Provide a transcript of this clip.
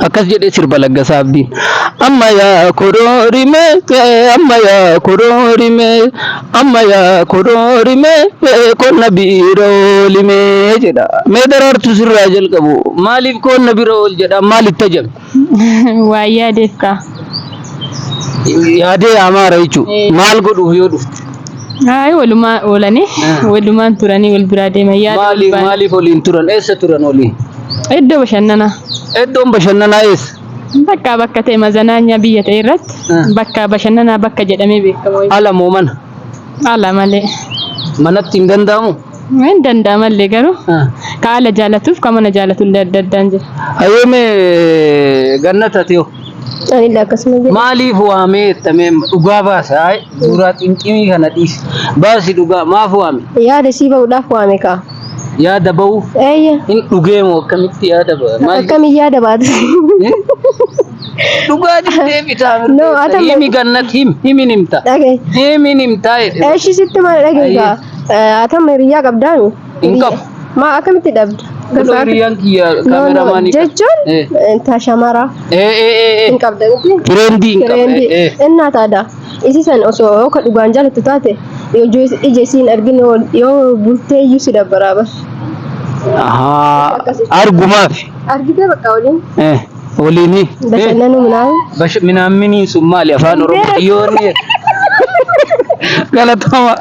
Akkas jedhee sirba Laggasaa Abdiin. Amma yaa koroorime, amma yaa koroorime, amma yaa koroorime, qonna bira oolime jedha. Mee Daraartuu sirraa jalqabu. Maaliif qonna bira ool jedha? Maalitti ajame? Waa yaadeef kaa. Yaadee Amaara jechuudha. Eh. Maal godhuuf yoo dhufte? Hayi walumaa oolanii Ah. walumaan turanii wal biraa deeman yaada wal Maaliif baane. maaliif waliin turan? Eessa turan waliin? Iddoo bashannanaa. Iddoon bashannanaa eessa? Bakka bakka ta'e mazanaanyaa biyya ta'e irratti Ah. bakka bashannanaa bakka jedhamee beekamu. wayii. Ala moo mana? Ala malee. Manatti hin danda'amu? Hin danda'amallee garuu Ah. ka ala jaalatuuf ka mana jaalatu illee adda addaan jira. Hayyee mee Gannat ati hoo? Anillee akkasuma jedha. Maaliif waamee jettamee dhugaa baasa? Hayi suuraa xinximii kana dhiisi. Baasi dhugaa maaf waame? Yaada sii ba'uudhaaf waame kaa. Yaada ba'uu Eeyya. hin dhugee moo akkamitti yaada ba'a? Maal Akkamiin yaada baate? Dhugaa jettee bitaa No, ata himi Gannat himi himin himta. Dhagaye. Himin himtaa jedhe. Eshi sitti maal dhagaye kaa? Atama hiriyyaa qabdaami? Hin qabu. Maa akkamitti dhabda? Kunoo hiriyyaan kiyya No, no, kaameraamaanii qaba. jechuun ta shamara Eh eh eh eh. hin qabda miti? Fireendii hin qaba. Fireendii. Eh eh. Innaa taada. Isi san osoo yoo ka dhugaan jaalattu taate yoo ija isiin argine yoo bultee iyyuu si dabbaraa bar. Ahaa. Argumaaf. Argitee bakka waliin Eh. Waliini. bashannanuu minaamu. Bash minaamminiin sun maali afaan Oromoo dhiyyoonni. Galatooma.